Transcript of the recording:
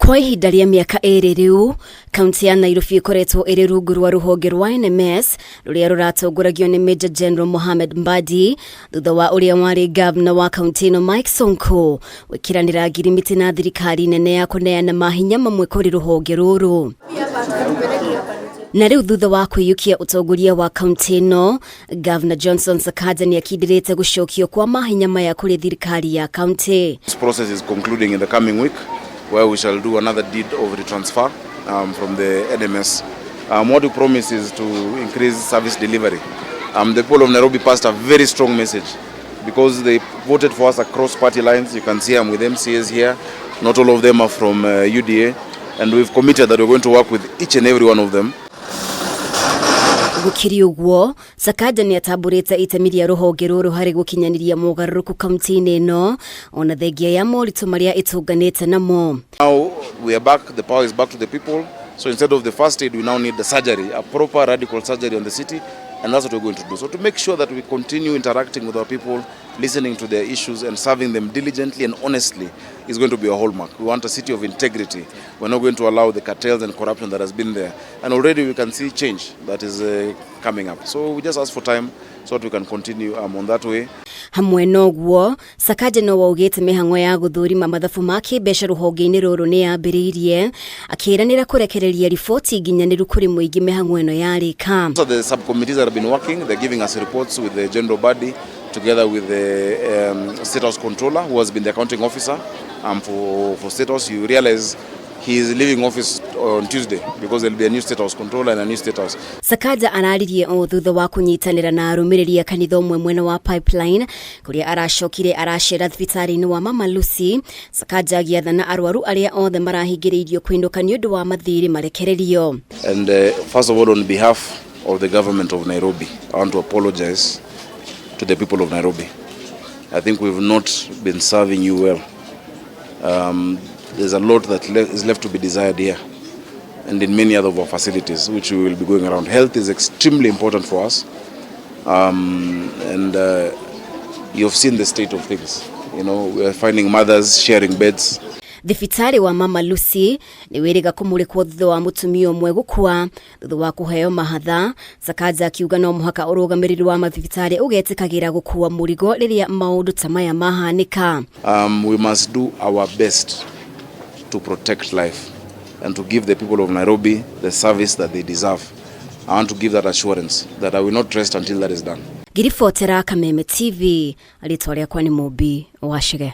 Kwa ihinda rĩa mĩaka 2 rĩu, kaunti ya Nairobi ĩkoretwo ĩrĩ rungu rwa rũhonge rwa NMS rũrĩa rũratongoragio nĩ Major General Mohamed Mbadi, thutha wa ũrĩa warĩ gavana wa kaunti ĩno Mike Sonko gwĩkĩranĩra ngirimiti na thirikari nene ya kũneana mahinya mamwe kũrĩ rũhonge rũrũ. Na rĩu thutha wa kwĩyũkia ũtongoria wa kaunti ĩno, Gavana Johnson Sakaja nĩ akindĩrĩte gũcokio kwa mahinya maya kũrĩ thirikari ya kaunti. This process is concluding in the coming week, where we shall do another deed of retransfer from the NMS. What we promise is to increase service delivery. The people of Nairobi passed a very strong message because they voted for us across party lines. You can see I'm with MCAs here. Not all of them are from UDA. And we've committed that we're going to work with each and every one of them. Gũkĩrĩ ũguo, Sakaja nĩ atambũrĩte itemi rĩa rũhonge rũrũ harĩ gũkinyanĩria mogarũrũku kaunti-inĩ ĩno, ona thengia ya moritũ marĩa ĩtũnganĩte namo. Now we are back, the power is back to the people. So instead of the first aid, we now need the surgery, a proper radical surgery on the city, and that's what we're going to do. So to make sure that we continue interacting with our people, listening to their issues and serving them diligently and honestly is going to be a hallmark. We want a city of integrity. We're not going to allow the cartels and corruption that has been there. And already we can see change that is coming up. So we just ask for time so that we can continue on that way. Hamwe noguo, Sakaja no waugĩte mĩhang'o ya gũthũrima mathabu ma kĩmbeca rũhonge-inĩ rũrũ nĩ yambĩrĩirie, akĩranĩra kũrekereria riboti nginyanĩru kũrĩ mũingĩ mĩhang'o ĩno yarĩka. So the subcommittees that have been working, they're giving us reports with the general body, together with the State House controller, who has been the accounting officer for State House. You realize he is leaving office on Tuesday because there will be a new State House controller and a new State House. Sakaja araririe o thutha wa kunyitanĩra na arũmĩrĩri a kanitha ũmwe mwena wa Pipeline, kũrĩa aracokire aracera thibitarĩ-inĩ wa Mama Lucy. Sakaja agĩathana arwaru arĩa othe marahingĩrĩirio kũinũka nĩ ũndũ wa mathirĩ marekererio. And first of all, on behalf of the government of Nairobi, I want to apologize to the people of Nairobi. I think we've not been serving you well. There's a lot that is left to be desired here and in many other of our facilities, which we will be going around. Health is extremely important for us. And you've seen the state of things. We are finding mothers sharing beds. Thibitarĩ wa Mama Lucy nĩ wĩrĩga kũmũrĩkwo thutha wa mũtumia ũmwe gũkua thutha wa kũheo mahatha. Sakaja akiuga no mũhaka ũrũgamĩrĩri wa mathibitarĩ ũgetĩkagĩra gũkua mũrigo rĩrĩa maũndũ ta maya mahanĩka. We must do our best to protect life and to give the people of Nairobi the service that they deserve. I want to give that assurance that I will not rest until that is done. Ngiribotera Kameme TV, rĩtwa rĩakwa nĩ Mũmbi Wacege.